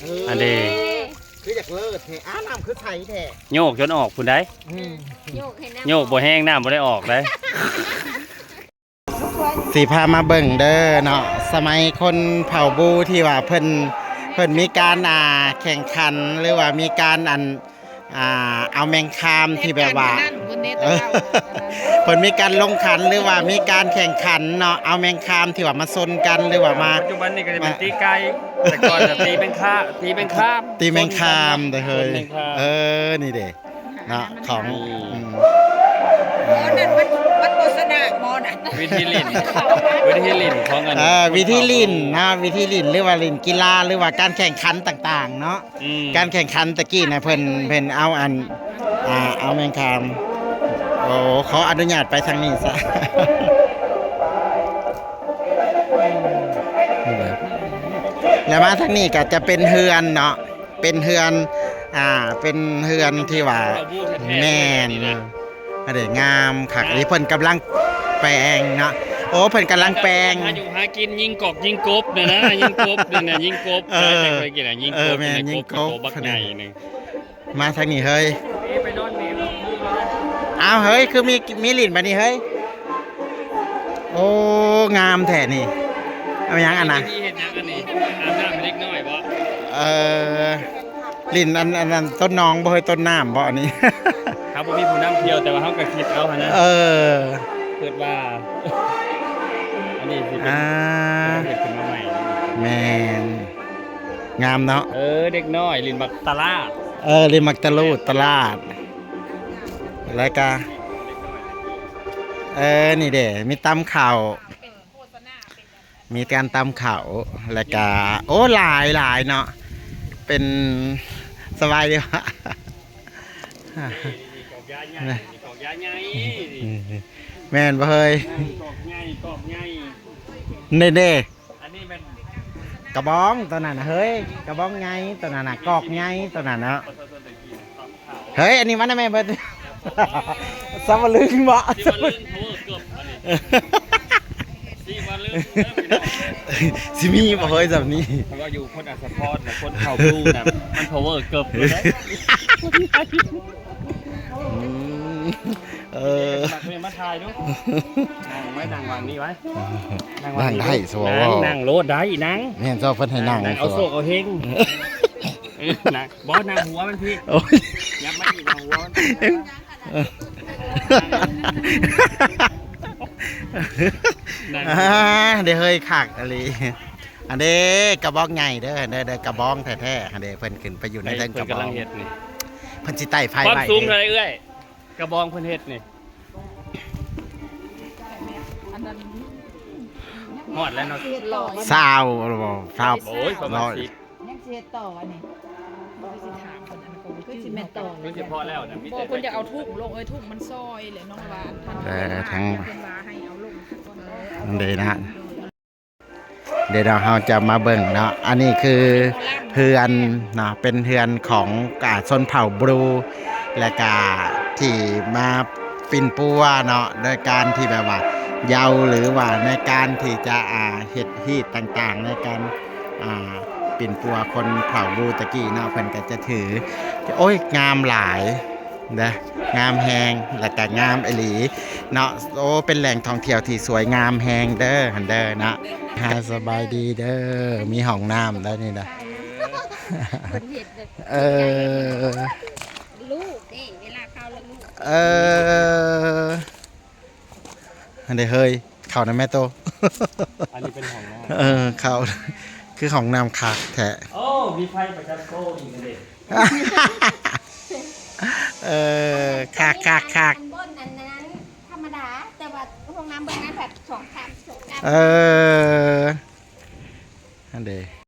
ເອີ ອັນເດ ຄືຢາກເລີດແທ້. ອ້າ ນ້ຳຄືໃສແທ້. ໂຍກຈົນອອກພຸ້ນໃດ໋. ອືມ ໂຍກໃຫ້ນ້ຳ ໂຍກບໍ່ແຮງ ນ້ຳບໍ່ໄດ້ອອກໃດ໋. ຊິພາມາເບິ່ງເດີເນາະ ສະໄໝຄົນເຜົ່າບູທີ່ວ່າເພິ່ນ ເພິ່ນມີການ ອ່າ ແຂ່ງຂັນ ຫຼືວ່າມີການ ອັນ ອ່າ ເອົາແມງຄາມທີ່ແບບວ່າ ແຂ່ງຂັນອັນນັ້ນ ເພິ່ນເດ້ ເອີ ແຕ່ວ່າ ເພິ່ນມີການລົງຂັນ ຫຼືວ່າມີການແຂ່ງຂັນເນາະ ເອົາແມງຄາມທີ່ວ່າມາຊົນກັນ ຫຼືວ່າມາ ປັດຈຸບັນນີ້ກໍຈະເປັນ ມາ ຕີໄກ່ ແຕ່ກ່ອນຈະຕີແມງຄາ ຕີແມງຄາມ ຕີແມງຄາມເດ້ເຮີຍ. ເອີ ນີ້ເດ້ ເນາະ ຂອງ ອືມ ໝໍນັ້ນມັນ ມັນບໍ່ຊະນະໝໍນັ້ນ ວິທີຫຼິ້ນ ວິທີຫຼິ້ນຂອງອັນ ເອີ ວິທີຫຼິ້ນເນາະ ວິທີຫຼິ້ນ ຫຼືວ່າຫຼິ້ນກິລາ ຫຼືວ່າການແຂ່ງຂັນຕ່າງໆເນາະ. ອືມ ການແຂ່ງຂັນຕະກີ້ນະ ເພິ່ນ ເພິ່ນເອົາອັນ ອ່າ ເອົາແມງຄາມ. ໂອ້ ຂໍອະນຸຍາດໄປທາງນີ້ຊະ. ແລ້ວມາທາງນີ້ກໍຈະເປັນເຮືອນເນາະ ເປັນເຮືອນ ອ່າ ເປັນເຮືອນທີ່ວ່າ ແມ່ນ ອັນນີ້ງາມຄັກ ອັນນີ້ເພິ່ນກຳລັງແປງເນາະ. ໂອ້ ເພິ່ນກຳລັງແປງ ຫາຢູ່ຫາກິນ ຍິງກອກຍິງກົບນະນະ ຍິງກົບນະນະ ຍິງກົບ. ເອີ ເອີ ແມ່ນ ຍິງກົບ ໂຕບັກໃຫຍ່ໜຶ່ງ. ມາທາງນີ້ເຮີຍ ອ້າວ ເຮີຍ ຄືມີ ມີຫຼິ້ນບາດນີ້ເຮີຍ. ໂອ້ ງາມແທ້ນີ້ ເອົາຫຍັງອັນນະ ມີເຮັດຫຍັງອັນນີ້ ອາບນ້ຳໃຫ້ເດັກນ້ອຍບໍ່? ເອີ ຫຼິ້ນອັນ ອັນນັ້ນ ຕົ້ນໜອງບໍ່ເຮີຍ ຕົ້ນນ້ຳບໍ່ອັນນີ້? ເຮົາບໍ່ມີຜູ້ນຳທ່ຽວ ແຕ່ວ່າເຮົາກໍຄິດເອົາຫັ້ນນະ. ເອີ ຄິດວ່າ ອັນນີ້ຊິເປັນ ອ່າ ເຮັດຂຶ້ນມາໃໝ່. ແມ່ນ ງາມເນາະ. ເອີ ເດັກນ້ອຍຫຼິ້ນໝາກຕະຫຼາດ ເອີ ຫຼິ້ນໝາກຕະຫຼູດຕະຫຼາດ ແລ້ວກະ ເອີ ນີ້ເດ້ ມີຕຳເຂົ້າ ມີການຕຳເຂົ້າ ແລ້ວກະ ໂອ້ ຫຼາຍ ຫຼາຍເນາະ ເປັນ ສະບາຍດີວະ? ແມ່ນບໍ່ເຮີຍ? ນີ້ເດ້ ອັນນີ້ແມ່ນກະບອງຕົວນັ້ນນະເຮີຍ ກະບອງໃຫຍ່ຕົວນັ້ນນະ ກອກໃຫຍ່ຕົວນັ້ນເນາະ. ເຮີຍ ອັນນີ້ມັນນະແມ່ນເບິດ ສຳມະລຶງບໍ່? ສຳມະລຶງ ໂອ້ ເກືອບອັນນີ້ ຊິມີບໍ່ເຮີຍ ສ່ຳນີ້? ເພາະວ່າຢູ່ພົນອາສະພອນນະ ຄົນເຜົ່າບລູນະ ມັນພາວເວີເກີບຢູ່ເດ້. ອືມ ເອີ ມາຖ່າຍດູ ນັ່ງໄວ້ ນັ່ງວາງນີ້ໄວ້ ນັ່ງວາງນີ້ ນັ່ງໄດ້ ໂຊ ນັ່ງ ນັ່ງໂລດໄດ້ ນັ່ງ ແມ່ນ ໂຊ ເພິ່ນໃຫ້ນັ່ງ ນັ່ງເອົາໂຊກເອົາເຮງ ເອີ ນັ່ງ ບໍ່ ນັ່ງຫົວມັນພີ້ ໂອ້ຍ ຍັບມາອີກ ນັ່ງຫົວມັນ ເອີ ນັ່ງ ອ່າ ເດ້ເຮີຍ ຄັກອີ່ຫຼີ ອັນເດ້ ກະບອງໃຫຍ່ເດີ ເດີ ເດີ ກະບອງແທ້ໆ ອັນເດ້ ເພິ່ນຂຶ້ນໄປຢູ່ໃນເທິງກະບອງ ເພິ່ນກຳລັງເຮັດນີ້ ເພິ່ນຊິໄຕ້ໄຟໄວ້ ຄວາມສູງເທົ່າໃດເອື້ອຍ? ກະບອງເພິ່ນເຮັດນີ້ ອັນນັ້ນ ຮອດແລ້ວເນາະ ຊາວບໍ່ ຊາວ ໂອ້ຍ ປະມານສິບ ຍັງຊິເຮັດຕໍ່ອັນນີ້ ຄືຊິຖາມເພິ່ນ ອັນນັ້ນກໍບໍ່ ຄືຊິແມ່ນຕໍ່ ຄືຊິພໍແລ້ວນະ ບໍ່ ເພິ່ນຢາກເອົາທຸງລົງ ເອີຍ ທຸງມັນຊອຍແຫຼະ ນ້ອງວ່າ ເອີ ທາງ ເພິ່ນວ່າໃຫ້ເອົາລົງ ອັນເດ້ນະ ເດ ເຮົາຈະມາເບິ່ງເນາະ ອັນນີ້ຄືເຮືອນເນາະ ເປັນເຮືອນຂອງ ອ່າ ຊົນເຜົ່າບລູ ແລະກະທີ່ມາປິ່ນປົວເນາະ ໂດຍການທີ່ແບບວ່າເຍົາ ຫຼືວ່າໃນການທີ່ຈະ ອ່າ ເຮັດຮີດຕ່າງໆ ໃນການ ອ່າ ປິ່ນປົວຄົນເຜົ່າບລູຕະກີ້ເນາະ ເພິ່ນກະຈະຖື ໂອ້ຍ ງາມຫຼາຍ ເດີ ງາມແຮງ ແລະກະງາມອີ່ຫຼີເນາະ. ໂອ້ ເປັນແຫຼ່ງທ່ອງທ່ຽວທີ່ສວຍງາມແຮງເດີຫັ້ນເດີເນາະ. ຫາ ສະບາຍດີເດີ ມີຫ້ອງນ້ຳໄດ້ນີ້ນະ ເພິ່ນເຮັດແບບ ເອີ ລູກເດ້ ເວລາເຂົ້າແລ້ວລູກ ເອີ ຫັ້ນເດ້ເຮີຍ ເຂົ້ານຳແມ່ໂຕ. ອັນນີ້ເປັນຫ້ອງນ້ຳ ເອີ ເຂົ້າ ຄືຫ້ອງນ້ຳຄັກແທ້. ໂອ້ ມີໄຟປະຈຳໂຕອີກເດ້. ເອີ ຄັກໆໆ ອັນບົນອັນນັ້ນທຳມະດາ ແຕ່ວ່າຫ້ອງນ້ຳເບື້ອງນັ້ນແບບສອງສາມ ສອງສາມ ເອີ ຫັ້ນເດ້.